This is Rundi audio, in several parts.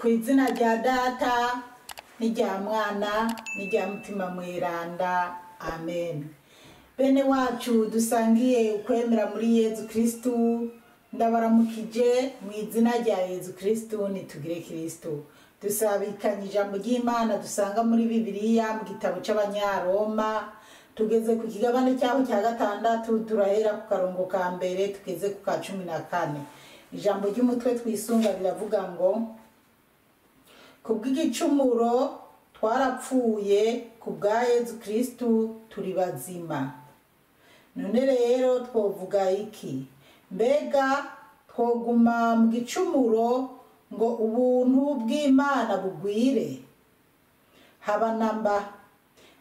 Ku izina rya Data n'irya Mwana n'irya Mutima Mweranda, amen. Bene wacu dusangiye ukwemera muri Yezu Kristu, ndabaramukije mu izina rya Yezu Kristu. Nitugire Kristu. Dusabikanye ijambo ry'Imana dusanga muri Bibiliya mu gitabo c'Abanyaroma. Tugeze ku kigabane cyaho cya gatandatu, turahera ku karongo ka mbere tugeze ku ka 14. Ijambo ry'umutwe twisunga riravuga ngo: kubw'igicumuro twarapfuye, ku bwa Yezu Kristu turi bazima. None rero twovuga iki? Mbega twoguma mu gicumuro ngo ubuntu bw'Imana bugwire? Haba namba!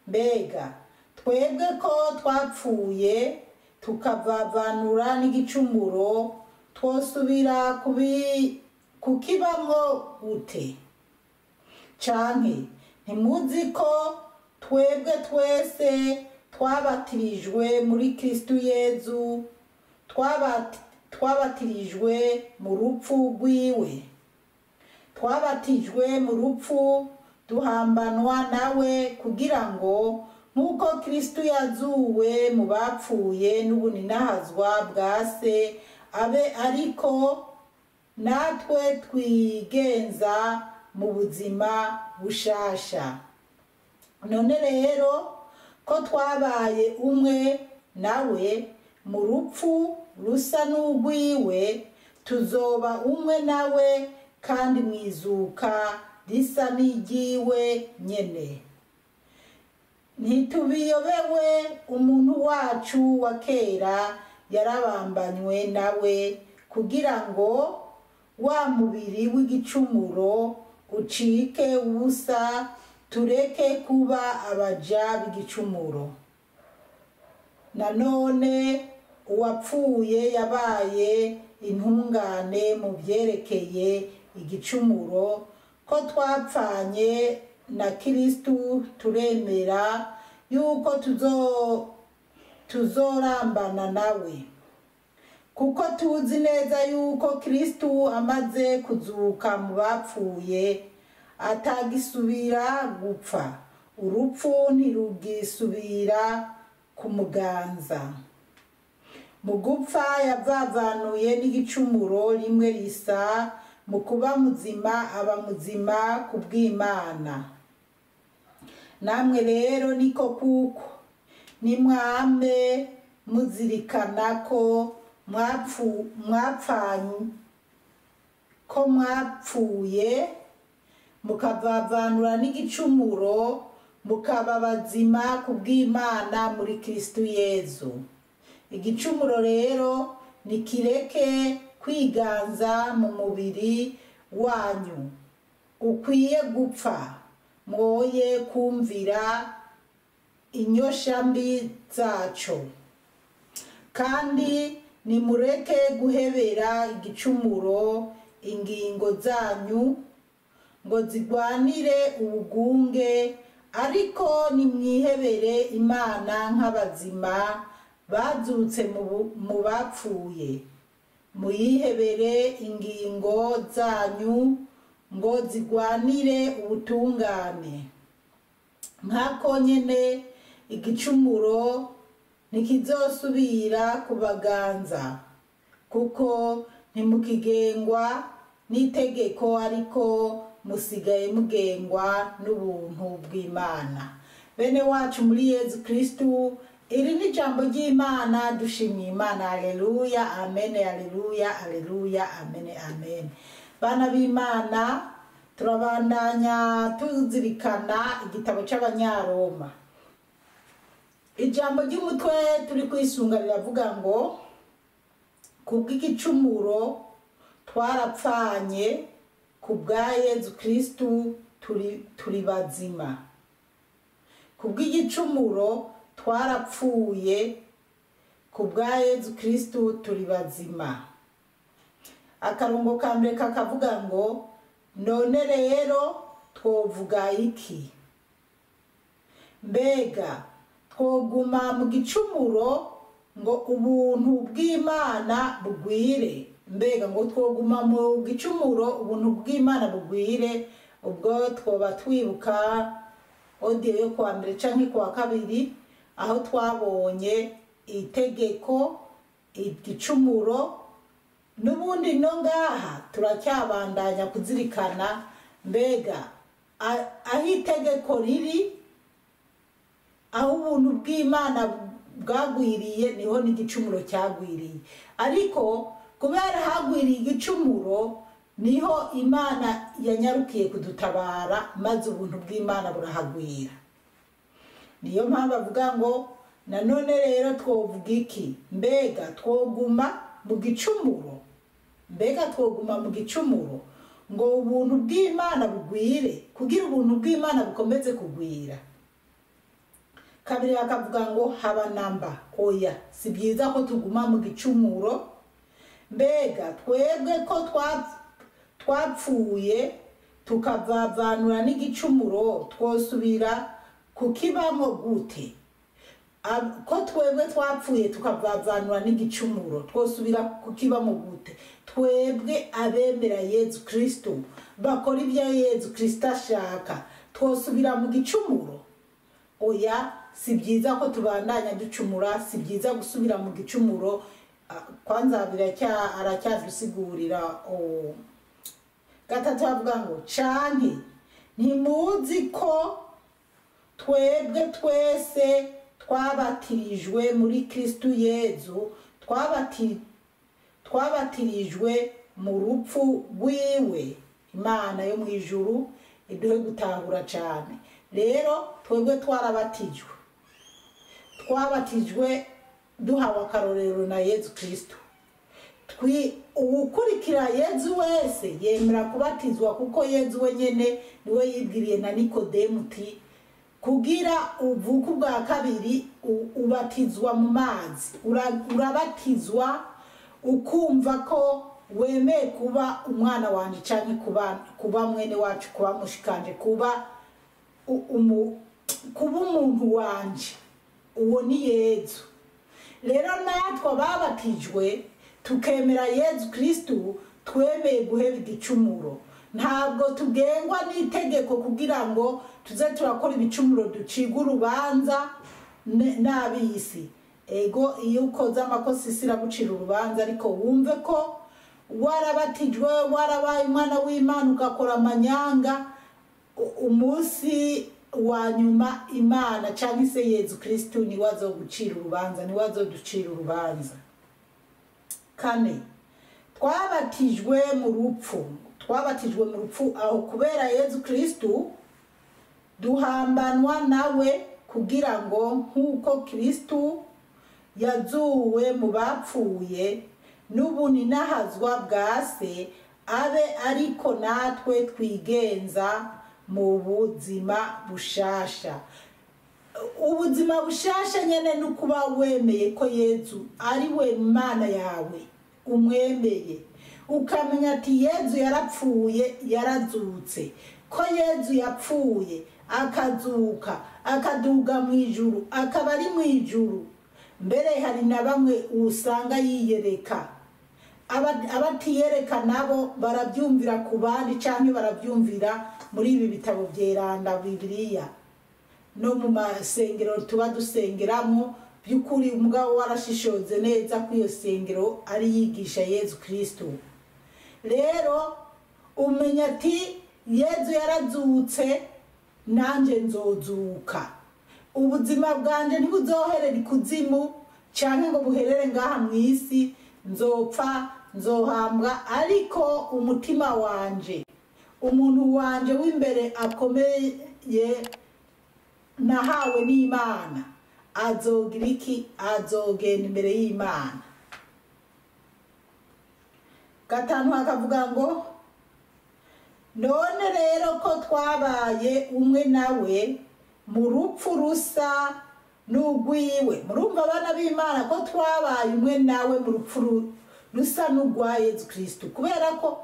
Mbega twebwe ko twapfuye tukavavanura n'igicumuro, twosubira kukibamwo gute? Canke ntimuzi ko twebwe twese twabatirijwe muri Kristu Yezu, twabatirijwe mu rupfu rwiwe? Twabatijwe mu rupfu, duhambanwa nawe, kugira ngo nk'uko Kristu yazuwe mu bapfuye n'ubuninahazwa bwa Se, abe ariko natwe twigenza mu buzima bushasha. None rero ko twabaye umwe nawe mu rupfu rusa n'urwiwe, tuzoba umwe nawe kandi mwizuka risa n'iryiwe nyene. Ntitubiyobewe, umuntu wacu wa kera yarabambanywe nawe kugira ngo wa mubiri w'igicumuro ucike ubusa, tureke kuba abaja b'igicumuro. Nanone uwapfuye yabaye intungane mu vyerekeye igicumuro. Ko twapfanye na Kristu, turemera yuko tuzorambana nawe, kuko tuzi neza yuko Kristu amaze kuzuka mu bapfuye atagisubira gupfa, urupfu ntirugisubira kumuganza. Mu gupfa yavavanuye n'igicumuro rimwe risa, mu kuba muzima aba muzima ku bw'Imana. Namwe rero niko kuko nimwame muzirikana ko mwapfuye mukavavanura n'igicumuro, mukaba bazima ku bw'Imana muri Kristu Yezu. Igicumuro rero nikireke kwiganza mu mubiri wanyu ukwiye gupfa, mwoye kumvira inyoshambi zaco. Kandi nimureke guhebera igicumuro ingingo zanyu ngo zigwanire ubugunge, ariko nimwihebere Imana nk'abazima bazutse mu bapfuye. Muyihebere ingingo zanyu ngo zigwanire ubutungane. Nkako nyene igicumuro ntikizosubira kubaganza, kuko ntimukigengwa n'itegeko, ariko musigaye mugengwa n'ubuntu bw'Imana. Bene wacu muri Yezu Kristu, iri ni ijambo ry'Imana. Dushimiye Imana. Aleluya, amen, aleluya, aleluya, amen, amen. Bana b'Imana, turabandanya tuzirikana igitabo c'Abanyaroma. Ijambo ry'umutwe turi kwisunga riravuga ngo: kubw'igicumuro twarapfanye, ku bwa Yezu Kristu turi bazima. Kubw'igicumuro twarapfuye, ku bwa Yezu Kristu turi bazima. Akarongo ka mbere kakavuga ngo: none rero twovuga iki? Mbega twoguma mu gicumuro ngo ubuntu bw'Imana bugwire? Mbega ngo twoguma mu gicumuro ubuntu bw'Imana bugwire? Ubwo twoba twibuka audio yo kuwa mbere canke kuwa kabiri, aho twabonye itegeko, igicumuro. N'ubundi no ngaha turacyabandanya kuzirikana mbega aho itegeko riri, aho ubuntu bw'Imana bwagwiriye, niho n'igicumuro cyagwiriye. Ariko kubera hagwiriye igicumuro, niho Imana yanyarukiye kudutabara, maze ubuntu bw'Imana burahagwira. Niyo mpamvu avuga ngo nanone rero twovuga iki? Mbega twoguma mu gicumuro? Mbega twoguma mu gicumuro ngo ubuntu bw'Imana bugwire, kugira ubuntu bw'Imana bukomeze kugwira? Kabiri akavuga ngo haba namba, oya, si byiza ko tuguma mu gicumuro. Mbega twebwe ko twapfuye tukavavanura n'igicumuro, twosubira kukibamo gute? Ko twebwe twapfuye tukavavanura n'igicumuro, twosubira kukibamo gute? Twebwe abemera Yezu Kristo, bakora ibyo Yezu Kristo ashaka, twosubira mu gicumuro? Oya, si byiza ko tubandanya ducumura, si byiza gusubira mu gicumuro. Kwanza aracyadusigurira. Gatatu avuga ngo canke ntimuzi ko twebwe twese twabatirijwe muri Kristo Yezu, twabatirijwe mu rupfu rwiwe? Imana yo mu ijuru iduhe gutahura cane. Rero twebwe twarabatijwe, twabatijwe duhawe akarorero na Yezu Kristo. Uwukurikira Yezu wese yemera kubatizwa, kuko Yezu wenyene niwe yibwiriye na Nikodemu uti kugira uvuke ubwa kabiri ubatizwa mu mazi. Urabatizwa ukumva ko wemeye kuba umwana wanje, canke kuba mwene wacu, kuba mushikanje, kuba umuntu wanje. Uwo ni Yezu. Rero natwe babatijwe tukemera Yezu Kristo, twemeye guheba igicumuro. Ntabwo tugengwa n'itegeko kugira ngo tuze turakora ibicumuro duciga urubanza n'ab'isi. Ego, iyo ukoze amakosa isi iragucira urubanza, ariko wumve ko warabatijwe, warabaye umwana w'Imana, ugakora amanyanga, umunsi wa nyuma Imana cyangwa se Yezu Kristo niwe azogucira urubanza, niwe azoducira urubanza. Kane, twabatijwe mu rupfu, twabatijwe mu rupfu aho kubera Yezu Kristo duhambanwa nawe, kugira ngo nk'uko Kristo yazuwe mu bapfuye n'ubuninahazwa bwa se, abe ariko natwe twigenza mu buzima bushasha. Ubuzima bushasha nyene ni ukuba wemeye ko Yezu ari we Mana yawe, umwemeye, ukamenya ati Yezu yarapfuye, yarazutse, ko Yezu yapfuye akazuka, akaduga mu ijuru, akaba ari mu ijuru. Mbere hari na bamwe usanga yiyereka, abatiyereka nabo barabyumvira ku bandi, canke barabyumvira muri ibi bitabo byeranda Bibiliya no mu masengero tuba dusengeramo. By'ukuri umugabo warashishoze neza ko iyo sengero ari yigisha Yezu Kristo. Rero umenya ati Yezu yarazutse, nanje nzozuka. Ubuzima bwanje ntibuzoherera ikuzimu canke ngo buherere ngaha mu isi, nzopfa, nzohambwa, ariko umutima wanje, umuntu wanje w'imbere akomeye nahawe n'Imana, azogira iki? Azogenda imbere y'Imana. Gatanu hakavuga ngo none rero ko twabaye umwe nawe mu rupfu rusa n'ugwiwe. Murumva abana b'Imana ko twabaye umwe nawe mu rupfu rusa n'ugwa Yezu Kristo, kubera ko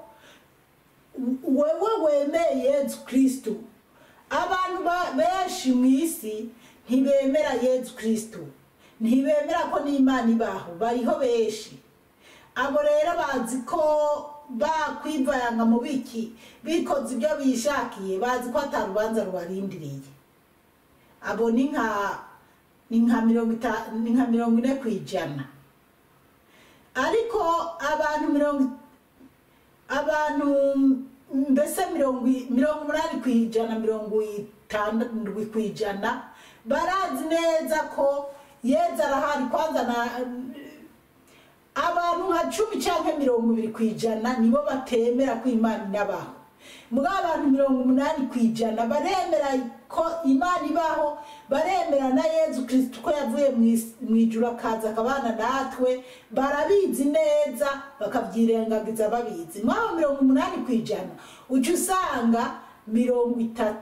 wewe wemeye Yezu Kristo. Abantu benshi mu isi ntibemera Yezu Kristo, ntibemera ko n'Imana ibaho, bariho benshi. Abo rero bazi ko bakwivanga mu biki, bikoze ibyo bishakiye, bazi ko ata rubanza rubarindiriye. Abo ni nka 40%. Ariko abantu mbese 80%, 70% barazi neza ko Yezu arahari. Kwanza na abantu nka 10 canke 20% nibo batemera ko Imana inabaho. Muri abantu 80% baremera ko Imana ibaho, baremera na Yezu Kristo ko yavuye mu ijuru akaza akabana natwe, barabizi neza bakavyirengagiza babizi. Muri 80% uca usanga 40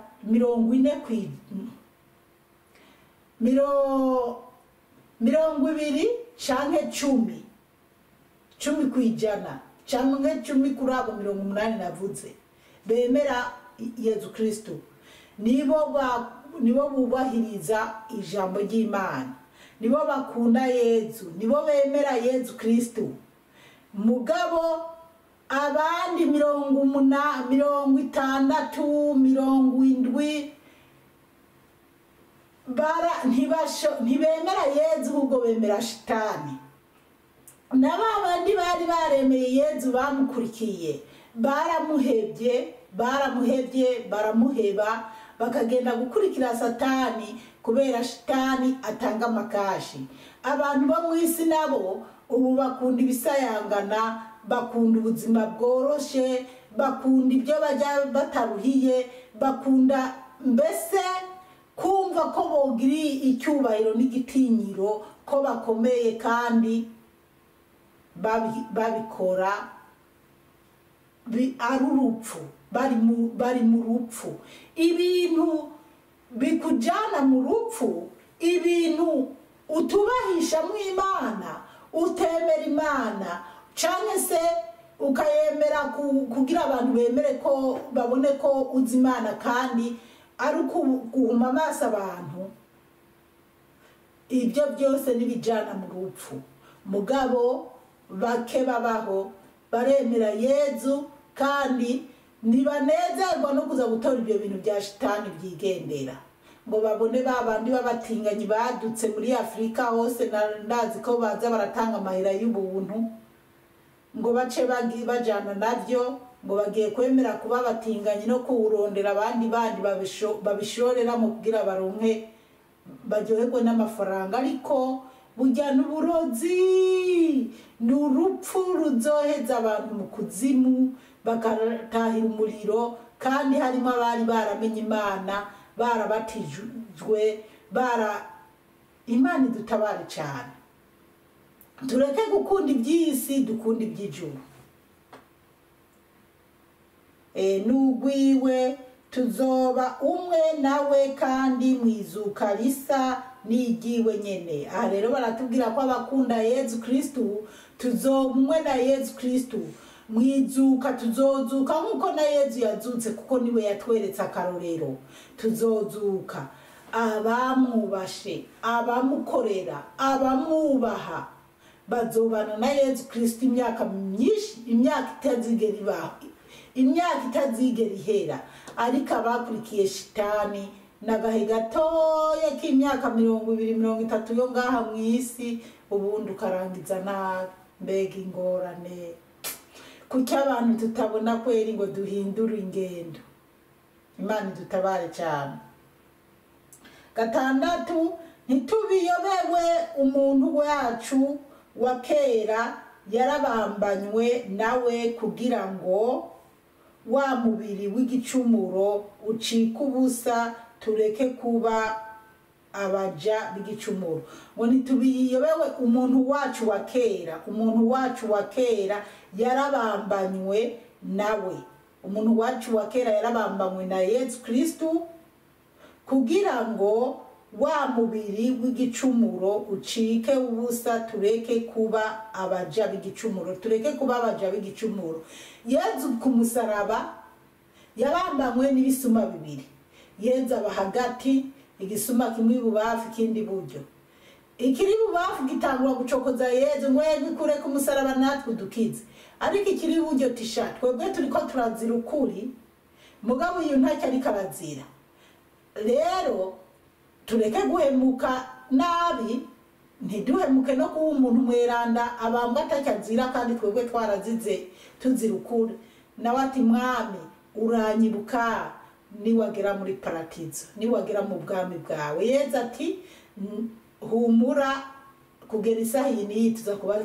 canke 10 10% canke 10 kuri abo 80 navuze bemera Yezu Kristo, nibo bubahiriza ijambo ry'Imana, nibo bakunda Yezu, nibo bemera Yezu Kristo. Mugabo abandi 80, 60, 70 ntibemera Yezu, ahubwo bemera shitani. Na babandi bari baremeye Yezu bamukurikiye baramuhebye, baramuheba, bakagenda gukurikira Satani, kubera shitani atanga amakashi. Abantu bo mu isi nabo ubu bakunda ibisayangana, bakunda ubuzima bworoshe, bakunda ibyo bajya bataruhiye, bakunda mbese kumva ko bogira icyubahiro n'igitinyiro, ko bakomeye kandi babikora ari urupfu, bari mu rupfu. Ibintu bikujana mu rupfu, ibintu utubahisha mu Imana, utemera Imana canke se ukayemera kugira abantu bemere ko babone ko uzi Imana, kandi ari guhuma amaso abantu, ibyo byose nibijana mu rupfu. Mugabo bake babaho baremera Yezu, kandi ntibanezerwa no kuza gutora ibyo bintu bya shitani byigendera, ngo babone babandi babatinganyi badutse muri Afrika hose. Ndazi ko baza baratanga amahera y'ubuntu ngo bace bajana navyo, ngo bagiye kwemera kuba batinganyi no kuwurondera abandi bandi babishorera mu kugira baronke baryoherwe n'amafaranga. Ariko burya n'uburozi, ni urupfu ruzoheza abantu mu kuzimu, bakatahira umuriro, kandi harimo abari baramenye Imana, barabatijwe, Imana idutabare cyane. Tureke gukunda iby'isi, dukunda iby'ijuru. N'ugwiwe tuzoba umwe nawe, kandi mwizuka risa n'igiwe nyene. Aha rero baratubwira ko abakunda Yezu Kristo tuzoba umwe na Yezu Kristo mwizuka, tuzozuka nkuko na Yezu yazutse, kuko niwe yatweretse akarorero. Tuzozuka abamwubashe, abamukorera, abamwubaha bazobana na Yezu Kristo imyaka myinshi, imyaka itazigera ibaho, imyaka itazigera ihera. Ariko abakurikiye shitani nagahe gatoya k'imyaka 20, 30 yo ngaha mu isi, ubundi ukarangiza nabi. Mbega ingorane! Kuki abantu tutabona kweri ngo duhindure ingendo? Imana idutabare cyane. 6, ntitubiyobewe umuntu wacu wa kera yarabambanywe nawe, kugira ngo wa mubiri w'igicumuro ucike ubusa, tureke kuba abaja b'igicumuro. Ngo ntitubiyobewe umuntu wacu wa kera, umuntu wacu wa kera yarabambanywe nawe, umuntu wacu wa kera yarabambanywe na Yezu Kristo, kugira ngo wa mubiri w'igicumuro ucike ubusa, tureke kuba abaja b'igicumuro, tureke kuba abaja b'igicumuro. Yezu ku musaraba yabambanywe n'ibisuma bibiri. Yezu aba hagati, igisuma kimwe ibubafu ikindi iburyo. Ikiri bubafu gitangura gucokoza Yezu ngo yego ikure ku musaraba natwe udukize, ariko ikiri buryo tisha twebwe turiko turazira ukuri, mugabo uyu ntacyo ariko arazira. Rero tureke guhemuka nabi, ntiduhemuke no kuba umuntu mweranda abambwa atacyazira kandi twebwe twarazize tuzira ukuri. Nawe ati mwami uranyibuka niwagera muri paradizo, niwagera mu bwami bwawe. Yezu ati humura kugera isaha iyi n'iyi tuza kuba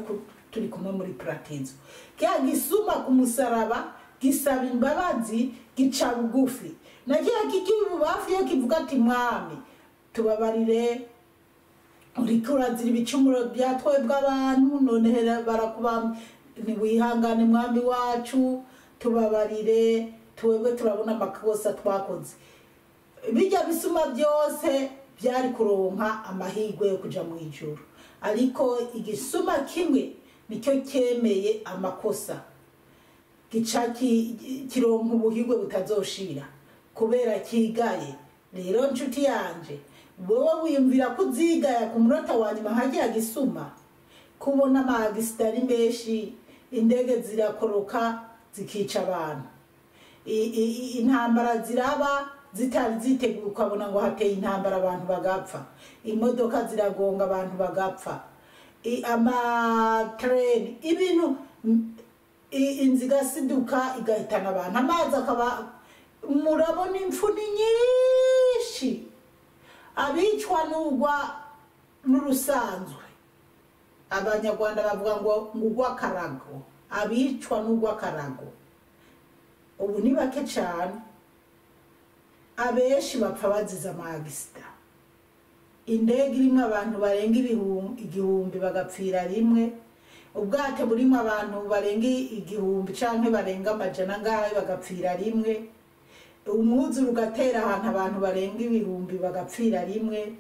turi kumwe muri paradizo. Kya gisuma ku musaraba gisaba imbabazi, gica bugufi. Na kya kikiri bubafu iyo kivuga ati mwami tubabarire, uriko urazira ibicumuro bya twebwe abantu, none barakubamba, ntiwihangane mwami wacu tubabarire, twebwe turabona amakosa twakoze. Bijya bisuma byose byari kuronka amahirwe yo kuja mu ijuru, ariko igisuma kimwe nicyo cyemeye amakosa gica kironka ubuhirwe butazoshira kubera kigaye. Rero nshuti yanje, wowe wiyumvira ko uzigaya ku munota wa nyuma nka gisuma, kubona amagisida ari menshi, indege zirakoroka zikica abantu, intambara ziraba zitari ziteguye, ukabona ngo hateye intambara abantu bagapfa, imodoka ziragonga abantu bagapfa, amatreni, ibintu, inzu igasiduka igahitana abantu, amazi akaba, murabona impfu ni nyinshi, abicwa n'ugwa n'urusanzwe. Abanyarwanda bavuga ngo ngugwa karago, abicwa n'ugwa karago. Ubu ni bake cyane, abenshi bapfa bazize amagisida. Indege irimo abantu barenga 1000 bagapfira rimwe, ubwato burimo abantu barenga 1000 canke barenga 400 ngahe bagapfira rimwe, umwuzure ugatera ahantu abantu barenga 1000 bagapfira rimwe.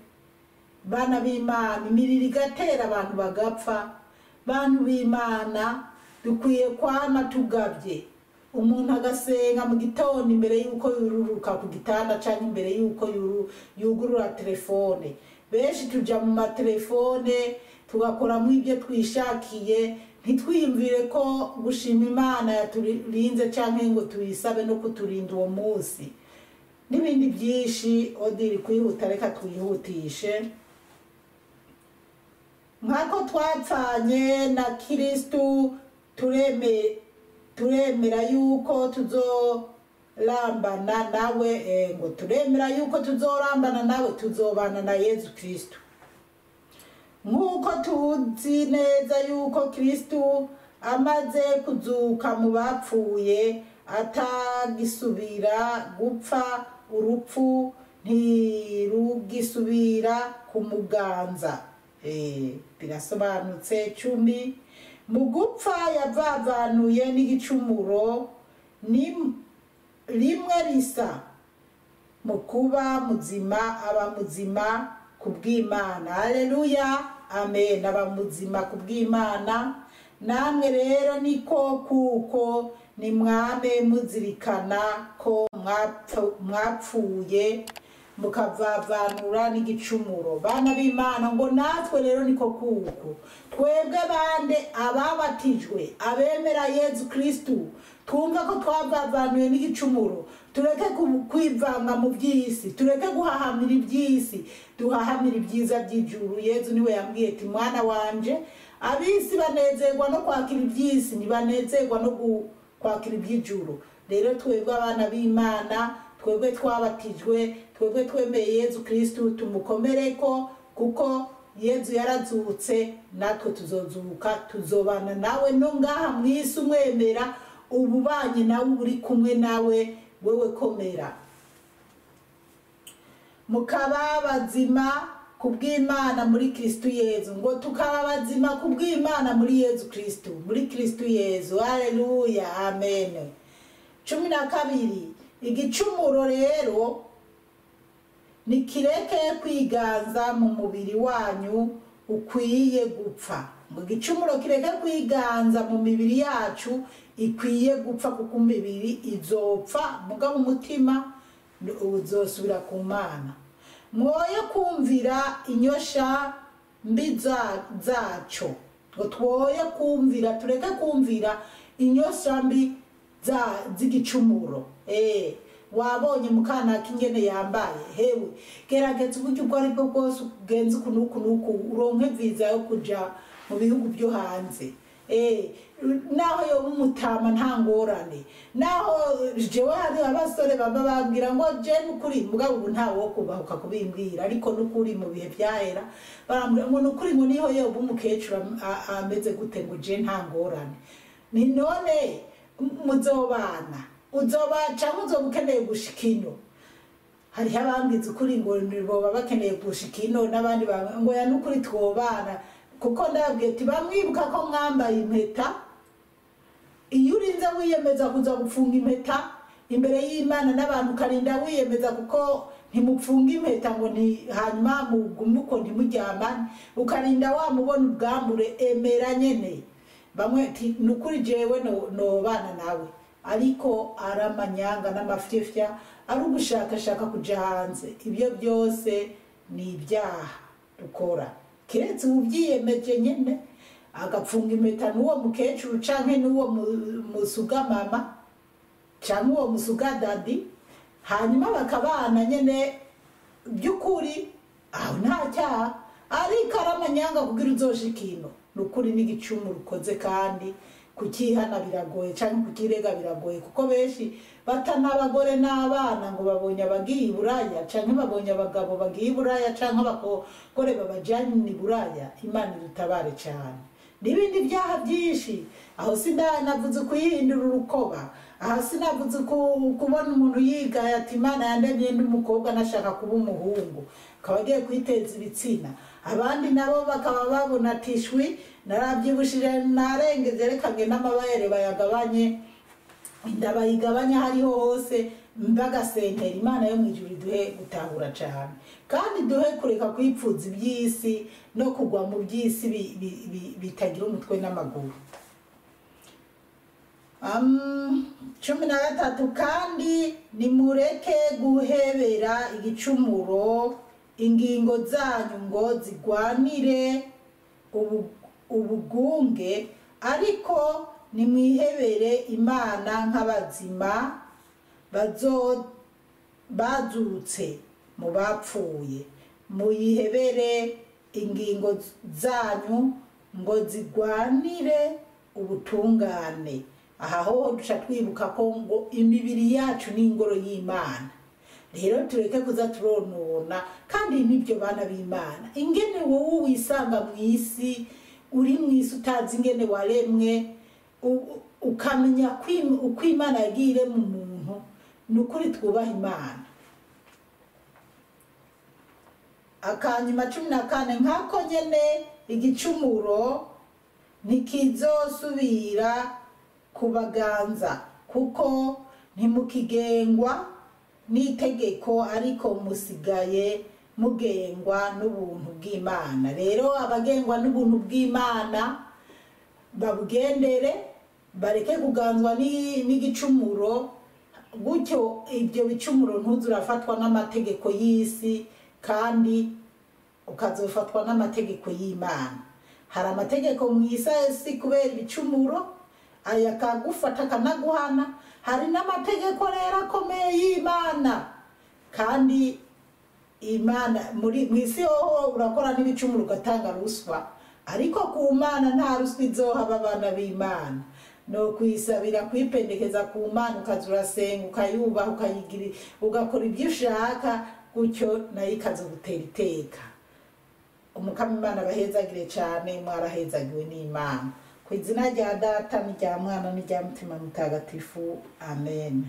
Bana b'Imana, imiriro igatera abantu bagapfa. Bantu b'Imana, dukwiye kwama tugabye. Umuntu agasenga mu gitondo imbere yuko yururuka ku gitanda canke imbere yuko yugurura telefone. Benshi tuja mu matelefone tugakoramwo ibyo twishakiye, ntitwiyumvire ko gushima Imana yaturinze canke ngo tuyisabe no kuturinda uwo munsi n'ibindi byinshi. Odiri kwihuta, reka twihutishe. Nkako twapfanye na Kristu, turemera yuko tuzorambana nawe, ngo turemera yuko tuzorambana nawe, tuzobana na Yezu Kristu. Nk'uko tuzi neza yuko Kristu amaze kuzuka mu bapfuye atagisubira gupfa, urupfu ntirugisubira kumuganza. Birasobanutse. 10 mu gupfa yavavanuye n'igicumuro ni rimwe risa, mu kuba muzima aba muzima kubw'Imana. Haleluya, amen. Aba muzima kubw'Imana. Namwe rero niko kuko nimwame muzirikana ko mwapfuye mukavavanura n'igicumuro. Bana b'Imana, ngo natwe rero niko kuko twebwe bande ababatijwe abemera Yezu Kristu, twumva ko twavavanuye n'igicumuro, tureke kwivanga mu by'isi, tureke guhahamira iby'isi, duhahamira ibyiza by'ijuru. Yezu niwe yambwiye ati mwana wanje, ab'isi banezerwa no kwakira iby'isi, ntibanezerwa no kwakira iby'ijuru. Rero twebwe abana b'Imana, twebwe twabatijwe, twebwe twemeye Yezu Kristu, tumukomereko kuko Yezu yarazutse, natwe tuzozuka, tuzobana nawe no ngaha mw'isi. Umwemera ububanye nawe, uri kumwe nawe, wewe komera. Mukaba bazima kubw'Imana muri Kristu Yezu, ngo tukaba bazima kubw'Imana muri Yezu Kristu, muri Kristu Yezu. Haleluya, amen. 12 igicumuro rero nikireke kwiganza mu mubiri wanyu ukwiye gupfa. Ngo igicumuro kireke kwiganza mu mibiri yacu ikwiye gupfa, kuko imibiri izopfa, mugabo umutima uzosubira ku Mana. Mwoye kumvira inyosha mbi zaco, ngo twoye kumvira, tureke kumvira inyosha mbi z'igicumuro. Wabonye mukanaka ingene yambaye, hewe gerageza uburyo ubwo aribwo bwose ugenze uku n'uku n'uku uronke viza yo kuja mu bihugu byo hanze. Naho yoba umutama nta ngorane, naho jewe hari abasore baba bambwira ngo je nukuri, mugabo ubu ntawo kubahuka kubimbwira, ariko nukuri mu bihe byahera barambwira ngo nukuri ngo niho yoba umukecuru ameze gute ngo je nta ngorane. Ni none muzobana, uzoba canke uzoba ukeneye gushika ino. Hariho abambwiza ukuri ngo boba bakeneye gushika ino, n'abandi ngo ya nukuri twobana, kuko ndababwiye ati bamwibuka ko mwambaye impeta. Iyo urinze wiyemeza kuza gupfunga impeta imbere y'Imana n'abantu, ukarinda wiyemeza kuko ntimupfunga impeta ngo hanyuma mugume uko ntimuryamane, ukarinda wamubona ubwambure, emera nyene. Bamwe ati nukuri jewe nobana nawe, ariko ari amanyanga n'amafyefya, ari ugushakashaka kuja hanze, ibyo byose ni ibyaha dukora. Kiretse ubyiyemeje nyene agapfunga impeta n'uwo mukecuru canke n'uwo musuga mama canke uwo musuga dadi, hanyuma bakabana nyene by'ukuri, aho nta cyaha, ariko ari amanyanga kugira uzoshika ino. Nukuri n'igicumuro ukoze, kandi kukihana biragoye canke kukirega biragoye, kuko benshi batana abagore n'abana ngo babonye abagiye iburaya canke babonye abagabo bagiye iburaya canke abagore babajanye iburaya. Imana idutabare cyane. N'ibindi byaha byinshi, aho sinavuze kuyihindura urukoba, aha sinavuze kubona umuntu yigaye ati Imana yandemye ndi umukobwa nashaka kuba umuhungu, akaba agiye kwiteza ibitsina. Abandi nabo bakaba babona ati shwi narabyibushije narengeze, reka ngende amabere bayagabanye, inda bayigabanya hariho hose mbagasentera. Imana yo mu ijuru iduhe gutahura cyane, kandi duhe kureka kwipfuza iby'isi no kugwa mu by'isi bitagira umutwe n'amaguru. 13 kandi nimureke guhebera igicumuro ingingo zanyu ngo zigwanire ubugunge, ariko nimwihebere Imana nk'abazima bazutse mu bapfuye, muyihebere ingingo zanyu ngo zigwanire ubutungane. Aha ho duca twibuka ko ngo imibiri yacu ni ingoro y'Imana, rero tureke kuza turonona. Kandi nibyo bana b'Imana, ingene wowe wisanga mu isi, uri mu isi utazi ingene waremwe, ukamenya uko Imana yagiye irema umuntu, ni ukuri twubaha Imana. Akanyuma 14 nkako nyene igicumuro ntikizosubira kubaganza, kuko ntimukigengwa n'itegeko, ariko musigaye mugengwa n'ubuntu bw'Imana. Rero abagengwa n'ubuntu bw'Imana babugendere, bareke kuganzwa n'igicumuro, gutyo ibyo bicumuro ntuzurafatwa n'amategeko y'isi, kandi ukazofatwa n'amategeko y'Imana. Hari amategeko mu isi kubera ibicumuro, aya akagufata akanaguhana. Hari n'amategeko rero akomeye y'Imana, kandi Imana muri mu isi hoho urakora n'ibicumuro ugatanga ruswa, ariko ku Mana nta ruswa izohaba abana b'Imana. No kuyisabira kwipendekeza ku Mana, ukaza urasenga, ukayubaha, ukayigira, ugakora ibyo ushaka, gutyo nayo ikazogutera iteka. Umukama Imana abahezagire cyane, mwarahezagiwe n'Imana. Ku izina rya Data n'irya Mwana n'irya Mutima Mutagatifu, amen.